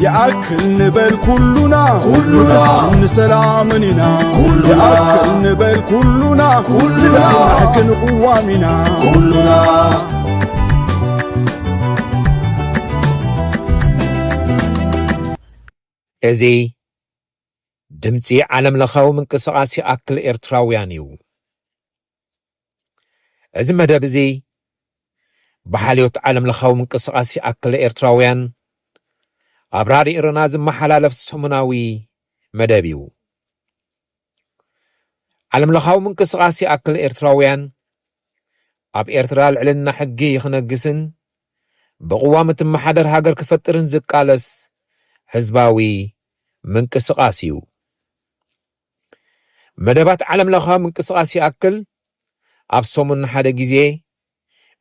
ይኣክል ንበል ኩሉና፣ ኩሉና። ንሰላምን ኢና። ኩሉና። ይኣክል ንበል ኩሉና፣ ኩሉና። ንሕግን ቅዋም ኢና። ኩሉና። እዚ ድምጺ ዓለም ለኻዊ ምንቅስቓስ ይኣክል ኤርትራውያን እዩ። እዚ መደብ እዚ ብሓልዮት ዓለም ለኻዊ ምንቅስቓስ ይኣክል ኤርትራውያን ኣብ ራድዮ ኤረና ዝመሓላለፍ ሰሙናዊ መደብ እዩ። ዓለም ለኻዊ ምንቅስቓስ ይኣክል ኤርትራውያን ኣብ ኤርትራ ልዕልና ሕጊ ክነግስን ብቕዋም እትመሓደር ሃገር ክፈጥርን ዝቃለስ ህዝባዊ ምንቅስቓስ እዩ። መደባት ዓለም ለኻዊ ምንቅስቓስ ይኣክል ኣብ ሰሙን ሓደ ግዜ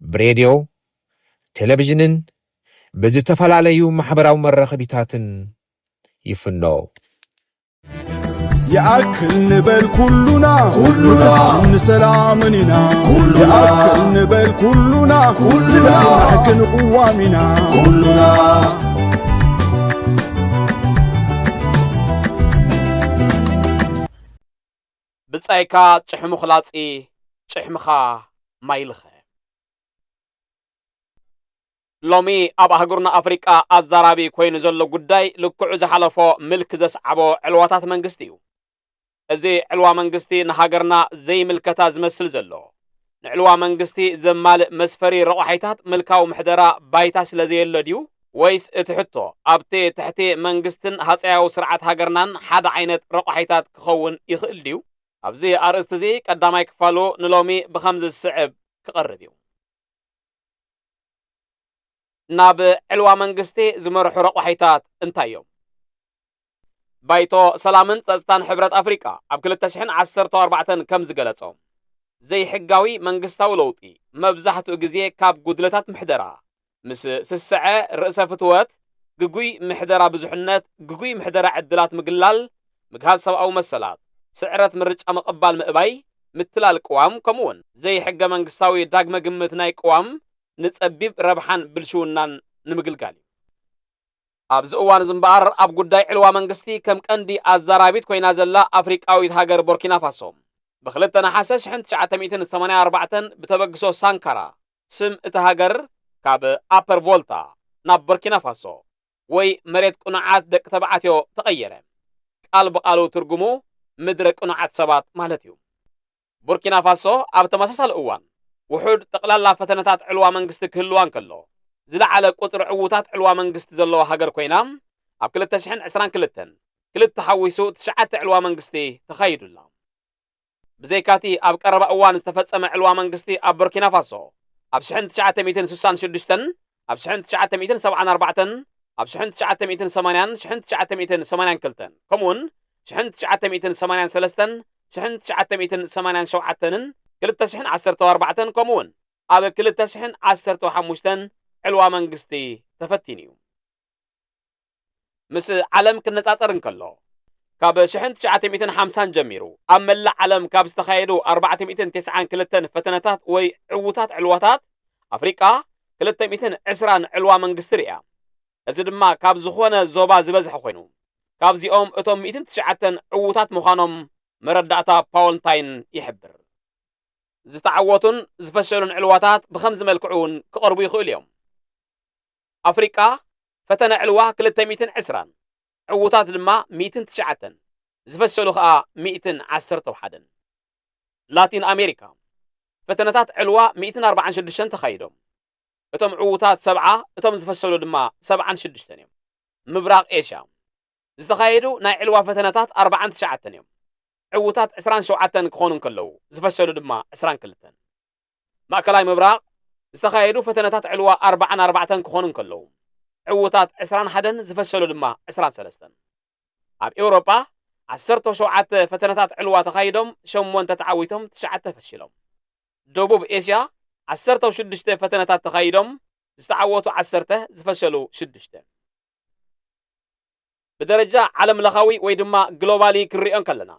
ብሬድዮ፣ ቴሌቪዥንን ብዝተፈላለዩ ማሕበራዊ መራኸቢታትን ይፍኖ። ይኣክል ንበል ኩሉና፣ ኩሉና። ንሰላምን ኢና። ኩሉና። ይኣክል ንበል ኩሉና፣ ኩሉና። ንሕግን ቅዋም ኢና። ኩሉና። ብጻይካ ጭሕሙ ክላጺ፣ ጭሕምኻ ማይ ልኸ። ሎሚ ኣብ ኣህጉርና ኣፍሪቃ ኣዛራቢ ኮይኑ ዘሎ ጉዳይ ልክዑ ዝሓለፎ ምልኪ ዘስዓቦ ዕልዋታት መንግስቲ እዩ። እዚ ዕልዋ መንግስቲ ንሃገርና ዘይምልከታ ዝመስል ዘሎ፣ ንዕልዋ መንግስቲ ዘማልእ መስፈሪ ረቋሒታት ምልካዊ ምሕደራ ባይታ ስለ ዘየሎ ድዩ? ወይስ እቲ ሕቶ ኣብቲ ትሕቲ መንግስትን ሃጸያዊ ስርዓት ሃገርናን ሓደ ዓይነት ረቋሒታት ክኸውን ይኽእል ድዩ? ኣብዚ ኣርእስቲ እዚ ቀዳማይ ክፋሉ ንሎሚ ብኸምዚ ዝስዕብ ክቐርብ እዩ። ናብ ዕልዋ መንግስቲ ዝመርሑ ረቋሒታት እንታይ እዮም? ባይቶ ሰላምን ጸጥታን ሕብረት ኣፍሪቃ ኣብ ክልተ ሽሕን ዓሰርተ ኣርባዕተን ከም ዝገለጾ፣ ዘይሕጋዊ መንግስታዊ ለውጢ መብዛሕትኡ ግዜ ካብ ጉድለታት ምሕደራ ምስ ስስዐ፣ ርእሰ ፍትወት፣ ግጉይ ምሕደራ ብዙሕነት፣ ግጉይ ምሕደራ ዕድላት ምግላል፣ ምግሃስ ሰብኣዊ መሰላት፣ ስዕረት ምርጫ ምቕባል ምእባይ፣ ምትላል ቅዋም፣ ከምኡውን ዘይሕገ መንግስታዊ ዳግመ ግምት ናይ ቅዋም ንጸቢብ ረብሓን ብልሽውናን ንምግልጋል እዩ። ኣብዚ እዋን እዚ እምበኣር ኣብ ጉዳይ ዕልዋ መንግስቲ ከም ቀንዲ ኣዛራቢት ኮይና ዘላ ኣፍሪቃዊት ሃገር ቦርኪና ፋሶ፣ ብ ክልተ ነሓሰ ሽሕን ትሽዓተ ሚእትን ሰማንያን ኣርባዕተን ብተበግሶ ሳንካራ ስም እታ ሃገር ካብ ኣፐር ቮልታ ናብ ቦርኪና ፋሶ ወይ መሬት ቅኑዓት ደቂ ተባዕትዮ ተቐየረ። ቃል ብቓሉ ትርጉሙ ምድረ ቅኑዓት ሰባት ማለት እዩ። ቡርኪና ፋሶ ኣብ ተመሳሳሊ እዋን ውሑድ ጠቕላላ ፈተነታት ዕልዋ መንግስቲ ክህልዋ እንከሎ፣ ዝለዓለ ቁጽሪ ዕዉታት ዕልዋ መንግስቲ ዘለዋ ሃገር ኮይና፣ ኣብ ክልተ ሽሕን ዕስራን ክልተን ክልተ ሓዊሱ ትሽዓተ ዕልዋ መንግስቲ ተኻይዱላ። ብዘይካቲ ኣብ ቀረባ እዋን ዝተፈጸመ ዕልዋ መንግስቲ ኣብ ቡርኪና ፋሶ፣ ኣብ ሽሕን ትሽዓተ ሚእትን ስሳን ሽዱሽተን፣ ኣብ ሽሕን ትሽዓተ ሚእትን ሰብዓን ኣርባዕተን፣ ኣብ ሽሕን ትሽዓተ ሚእትን ሰማንያን፣ ሽሕን ትሽዓተ ሚእትን ሰማንያን ክልተን፣ ከምኡውን ሽሕን ትሽዓተ ሚእትን ሰማንያን ሰለስተን፣ ሽሕን ትሽዓተ ሚእትን ሰማንያን ሸውዓተንን፣ ክልተ ሽሕን ዓሰርተ ኣርባዕተን፣ ከምኡውን ኣብ ክልተ ሽሕን ዓሰርተ ሓሙሽተን ዕልዋ መንግስቲ ተፈቲኑ እዩ። ምስ ዓለም ክነጻጸር እንከሎ፣ ካብ ሽሕን ትሽዓተ ሚእትን ሓምሳን ጀሚሩ ኣብ መላእ ዓለም ካብ ዝተኻየዱ ኣርባዕተ ሚእትን ተስዓን ክልተን ፈተነታት ወይ ዕዉታት ዕልዋታት፣ ኣፍሪቃ ክልተ ሚእትን ዕስራን ዕልዋ መንግስቲ ርእያ። እዚ ድማ ካብ ዝኾነ ዞባ ዝበዝሐ ኮይኑ፣ ካብዚኦም እቶም ሚእትን ትሽዓተን ዕዉታት ምዃኖም መረዳእታ ፓወልንታይን ይሕብር። ዝተዓወቱን ዝፈሸሉን ዕልዋታት ብኸምዚ መልክዑ እውን ክቐርቡ ይኽእሉ እዮም። ኣፍሪቃ ፈተነ ዕልዋ ክልተ ሚእትን ዕስራን፣ ዕዉታት ድማ ሚእትን ትሽዓተን፣ ዝፈሸሉ ኸኣ ሚእትን ዓሰርተ ሓደን። ላቲን ኣሜሪካ ፈተነታት ዕልዋ ሚእትን ኣርባዓን ሽዱሽተን ተኻይዶም። እቶም ዕዉታት ሰብዓ፣ እቶም ዝፈሸሉ ድማ ሰብዓን ሽዱሽተን እዮም። ምብራቕ ኤሽያ ዝተኻየዱ ናይ ዕልዋ ፈተነታት ኣርባዓን ትሽዓተን እዮም። ዕዉታት ዕስራን ሸውዓተን ክኾኑ እንከለዉ፣ ዝፈሸሉ ድማ ዕስራን ክልተን። ማእከላይ ምብራቕ ዝተኻየዱ ፈተነታት ዕልዋ ኣርባዓን ኣርባዕተን ክኾኑ እንከለዉ፣ ዕዉታት ዕስራን ሓደን፣ ዝፈሸሉ ድማ ዕስራን ሰለስተን። ኣብ ኤውሮጳ ዓሰርተ ሸውዓተ ፈተነታት ዕልዋ ተኻይዶም፣ ሸሞንተ ተዓዊቶም፣ ትሽዓተ ፈሺሎም። ደቡብ ኤስያ ዓሰርተ ሽዱሽተ ፈተነታት ተኻይዶም፣ ዝተዓወቱ ዓሰርተ፣ ዝፈሸሉ ሽዱሽተ። ብደረጃ ዓለም ለኻዊ ወይ ድማ ግሎባሊ ክንሪኦ እንከለና፣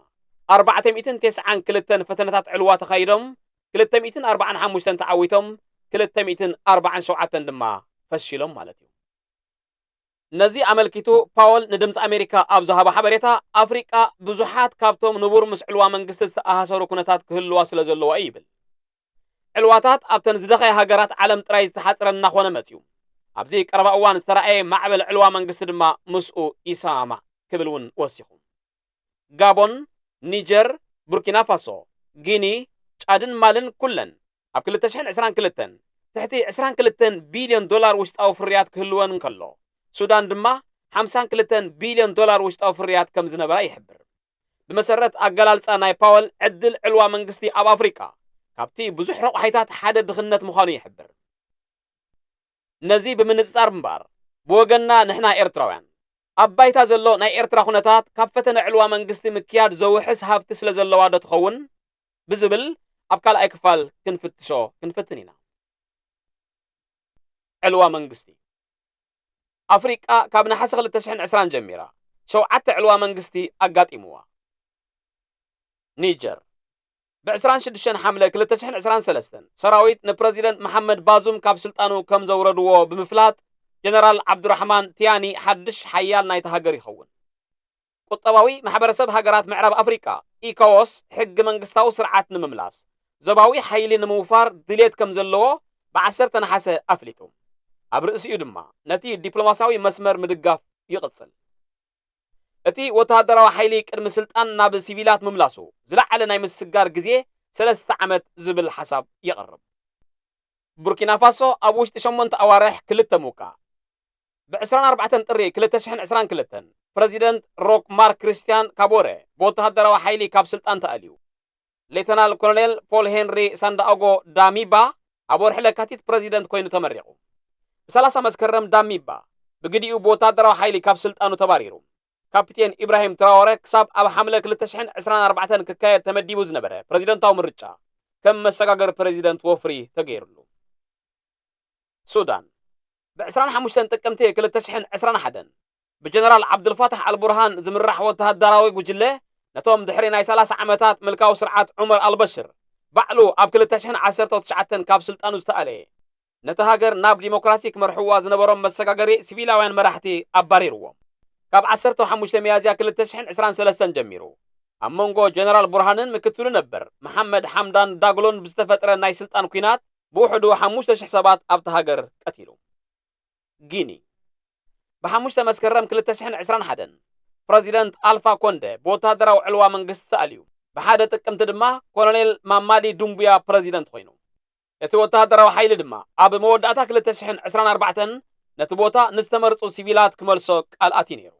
ኣርባዕተ ሚእትን ተስዓን ክልተን ፈተነታት ዕልዋ ተኻይዶም፣ ክልተ ሚእትን ኣርባዓን ሓሙሽተን ተዓዊቶም፣ ክልተ ሚእትን ኣርባዓን ሸውዓተን ድማ ፈሺሎም ማለት እዩ። ነዚ ኣመልኪቱ ፓወል ንድምፂ ኣሜሪካ ኣብ ዝሃቦ ሓበሬታ፣ ኣፍሪቃ ብዙሓት ካብቶም ንቡር ምስ ዕልዋ መንግስቲ ዝተኣሳሰሩ ኩነታት ክህልዋ ስለ ዘለዋ እዩ ይብል። ዕልዋታት ኣብተን ዝደኸያ ሃገራት ዓለም ጥራይ ዝተሓፅረ እናኾነ መፅዩ። ኣብዚ ቀረባ እዋን ዝተረኣየ ማዕበል ዕልዋ መንግስቲ ድማ ምስኡ ይሰማማዕ ክብል እውን ወሲኹ። ጋቦን፣ ኒጀር፣ ቡርኪና ፋሶ፣ ጊኒ፣ ጫድን ማልን ኩለን ኣብ ክልተ ሽሕን ዕስራን ክልተን ትሕቲ ዕስራን ክልተን ቢልዮን ዶላር ውሽጣዊ ፍርያት ክህልወን እንከሎ፣ ሱዳን ድማ ሓምሳን ክልተን ቢልዮን ዶላር ውሽጣዊ ፍርያት ከም ዝነበራ ይሕብር። ብመሰረት ኣገላልጻ ናይ ፓወል፣ ዕድል ዕልዋ መንግስቲ ኣብ ኣፍሪቃ ካብቲ ብዙሕ ረቑሒታት ሓደ ድኽነት ምዃኑ ይሕብር። ነዚ ብምንጽጻር እምበኣር፣ ብወገንና ንሕና ኤርትራውያን፣ ኣብ ባይታ ዘሎ ናይ ኤርትራ ኩነታት ካብ ፈተነ ዕልዋ መንግስቲ ምክያድ ዘውሕስ ሃብቲ ስለ ዘለዋ ዶ ትኸውን? ብዝብል ኣብ ካልኣይ ክፋል ክንፍትሾ ክንፍትን ኢና። ዕልዋ መንግስቲ። ኣፍሪቃ ካብ ነሓሰ ክልተ ሽሕን ዕስራን ጀሚራ ሸውዓተ ዕልዋ መንግስቲ ኣጋጢምዋ። ኒጀር። ብ ዕስራን ሽዱሽተን ሓምለ ክልተ ሽሕን ዕስራን ሰለስተን፣ ሰራዊት ንፕረዚደንት መሓመድ ባዙም ካብ ስልጣኑ ከም ዘውረድዎ ብምፍላጥ፣ ጀነራል ዓብዱራሕማን ቲያኒ ሓድሽ ሓያል ናይታ ሃገር ይኸውን። ቁጠባዊ ማሕበረሰብ ሃገራት ምዕራብ ኣፍሪቃ፣ ኢኮዎስ፣ ሕጊ መንግስታዊ ስርዓት ንምምላስ፣ ዞባዊ ሓይሊ ንምውፋር ድሌት ከም ዘለዎ ብ ዓሰርተ ነሓሰ ኣፍሊጡ። ኣብ ርእሲኡ ድማ ነቲ ዲፕሎማስያዊ መስመር ምድጋፍ ይቕጽል። እቲ ወተሃደራዊ ሓይሊ ቅድሚ ስልጣን ናብ ሲቪላት ምምላሱ፣ ዝለዓለ ናይ ምስጋር ግዜ ሰለስተ ዓመት ዝብል ሓሳብ የቕርብ። ቡርኪና ፋሶ ኣብ ውሽጢ ሸሞንተ ኣዋርሕ ክልተ ምውቃዕ። ብ ዕስራን ኣርባዕተን ጥሪ ክልተ ሽሕን ዕስራን ክልተን፣ ፕረዚደንት ሮክ ማርክ ክሪስትያን ካቦረ ብወተሃደራዊ ሓይሊ ካብ ስልጣን ተኣልዩ። ሌተናል ኮሎኔል ፖል ሄንሪ ሳንዳኦጎ ዳሚባ ኣብ ወርሒ ለካቲት ፕረዚደንት ኮይኑ ተመሪቑ። ብ ሰላሳ መስከረም ዳሚባ ብግዲኡ ብወተሃደራዊ ሓይሊ ካብ ስልጣኑ ተባሪሩ። ካፒቴን ኢብራሂም ትራወረ ክሳብ ኣብ ሓምለ ክልተ ሽሕን ዕስራን ኣርባዕተን ክካየድ ተመዲቡ ዝነበረ ፕረዚደንታዊ ምርጫ ከም መሰጋገሪ ፕረዚደንት ወፍሪ ተገይሩሉ። ሱዳን። ብ ዕስራን ሓሙሽተን ጥቅምቲ ክልተ ሽሕን ዕስራን ሓደን ብጀነራል ዓብዱልፋታሕ ኣልቡርሃን ዝምራሕ ወተሃደራዊ ጉጅለ ነቶም ድሕሪ ናይ ሰላሳ ዓመታት ምልካዊ ስርዓት ዑመር ኣልበሽር ባዕሉ ኣብ ክልተ ሽሕን ዓሰርተ ትሽዓተን ካብ ስልጣኑ ዝተኣለየ፣ ነታ ሃገር ናብ ዲሞክራሲ ክመርሕዋ ዝነበሮም መሰጋገሪ ሲቪላውያን መራሕቲ ኣባሪርዎም። ካብ ዓሰርተ ሓሙሽተ ሚያዝያ ክልተ ሽሕን ዕስራን ሰለስተን ጀሚሩ፣ ኣብ መንጎ ጀነራል ቡርሃንን ምክትሉ ነበር መሓመድ ሓምዳን ዳግሎን ብዝተፈጥረ ናይ ስልጣን ኲናት፣ ብውሕዱ ሓሙሽተ ሽሕ ሰባት ኣብታ ሃገር ቀቲሉ። ጊኒ። ብ ሓሙሽተ መስከረም ክልተ ሽሕን ዕስራን ሓደን፣ ፕረዚደንት ኣልፋ ኮንደ ብወተሃደራዊ ዕልዋ መንግስቲ ተኣልዩ። ብ ሓደ ጥቅምቲ ድማ ኮሎኔል ማማዲ ዱምቡያ ፕረዚደንት ኮይኑ። እቲ ወተሃደራዊ ሓይሊ ድማ ኣብ መወዳእታ ክልተ ሽሕን ዕስራን ኣርባዕተን ነቲ ቦታ ንዝተመርጹ ሲቪላት ክመልሶ ቃል ኣትዩ ነይሩ።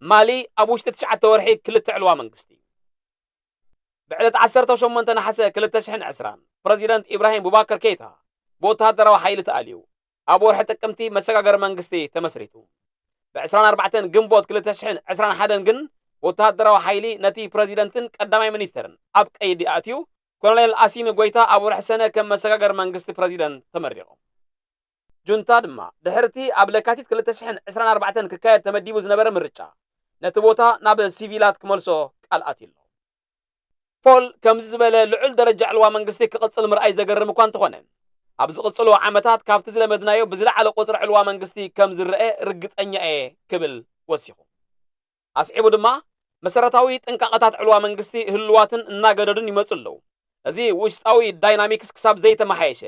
ማሊ ኣብ ውሽጢ ትሽዓተ ወርሒ ክልተ ዕልዋ መንግስቲ። ብዕለት ዓሰርተ ሸሞንተ ነሓሰ ክልተ ሽሕን ዕስራን፣ ፕረዚደንት ኢብራሂም ቡባከር ኬይታ ብወተሃደራዊ ሓይሊ ተኣልዩ። ኣብ ወርሒ ጥቅምቲ መሰጋገሪ መንግስቲ ተመስሪቱ። ብ ዕስራን ኣርባዕተን ግንቦት ክልተ ሽሕን ዕስራን ሓደን ግን፣ ወተሃደራዊ ሓይሊ ነቲ ፕረዚደንትን ቀዳማይ ሚኒስተርን ኣብ ቀይዲ ኣእትዩ። ኮሎኔል ኣሲሚ ጎይታ ኣብ ወርሒ ሰነ ከም መሰጋገሪ መንግስቲ ፕረዚደንት ተመሪቑ። ጁንታ ድማ ድሕርቲ ኣብ ለካቲት ክልተ ሽሕን ዕስራን ኣርባዕተን ክካየድ ተመዲቡ ዝነበረ ምርጫ፣ ነቲ ቦታ ናብ ሲቪላት ክመልሶ ቃል ኣትዩ ኣሎ። ፖል ከምዚ ዝበለ ልዑል ደረጃ ዕልዋ መንግስቲ ክቕጽል ምርኣይ ዘገርም እኳ እንተኾነ፣ ኣብ ዝቕጽሉ ዓመታት ካብቲ ዝለመድናዮ ብዝለዓለ ቁጽሪ ዕልዋ መንግስቲ ከም ዝረአ ርግጸኛ እየ ክብል ወሲኹ። ኣስዒቡ ድማ፣ መሰረታዊ ጥንቃቐታት ዕልዋ መንግስቲ ህሉዋትን እናገደዱን ይመጹ ኣለዉ። እዚ ውሽጣዊ ዳይናሚክስ ክሳብ ዘይተመሓየሸ፣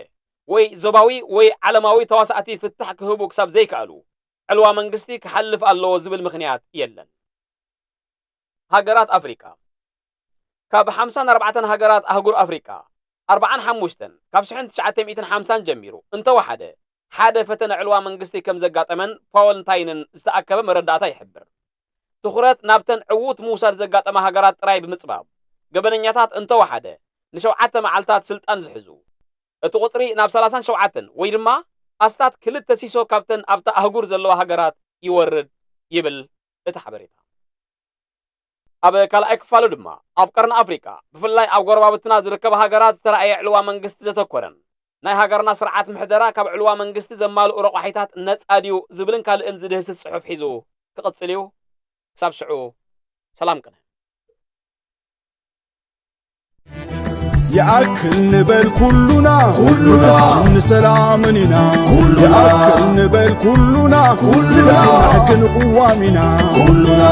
ወይ ዞባዊ ወይ ዓለማዊ ተዋሳእቲ ፍታሕ ክህቡ ክሳብ ዘይከኣሉ፣ ዕልዋ መንግስቲ ክሓልፍ ኣለዎ ዝብል ምኽንያት የለን። ሃገራት ኣፍሪቃ። ካብ ሓምሳን ኣርባዕተን ሃገራት ኣህጉር ኣፍሪቃ፣ ኣርባዓን ሓሙሽተን ካብ ሽሕን ትሽዓተ ሚእትን ሓምሳን ጀሚሩ እንተወሓደ ሓደ ፈተነ ዕልዋ መንግስቲ ከም ዘጋጠመን ፓወል ንታይንን ዝተኣከበ መረዳእታ ይሕብር። ትኹረት ናብተን ዕዉት ምውሳድ ዘጋጠማ ሃገራት ጥራይ ብምጽባብ፣ ገበነኛታት እንተወሓደ ንሸውዓተ መዓልታት ስልጣን ዝሕዙ፣ እቲ ቁጽሪ ናብ ሰላሳን ሸውዓተን ወይ ድማ ኣስታት ክልተ ሲሶ ካብተን ኣብታ ኣህጉር ዘለዋ ሃገራት ይወርድ ይብል እቲ ሓበሬታ። ኣብ ካልኣይ ክፋሉ ድማ፣ ኣብ ቀርኒ ኣፍሪቃ፣ ብፍላይ ኣብ ጎረባብትና ዝርከባ ሃገራት ዝተራእየ ዕልዋ መንግስቲ ዘተኮረን፣ ናይ ሃገርና ስርዓት ምሕደራ ካብ ዕልዋ መንግስቲ ዘማልኡ ረቋሒታት ነጻ ድዩ ዝብልን ካልእን ዝድህስስ ጽሑፍ ሒዙ ክቕጽል እዩ። ክሳብ ሽዑ፣ ሰላም ቅነ። ይኣክል ንበል ኩሉና፣ ኩሉና። ንሰላምን ኢና። ኩሉና። ይኣክል ንበል ኩሉና፣ ኩሉና። ንሕግን ቅዋም ኢና። ኩሉና።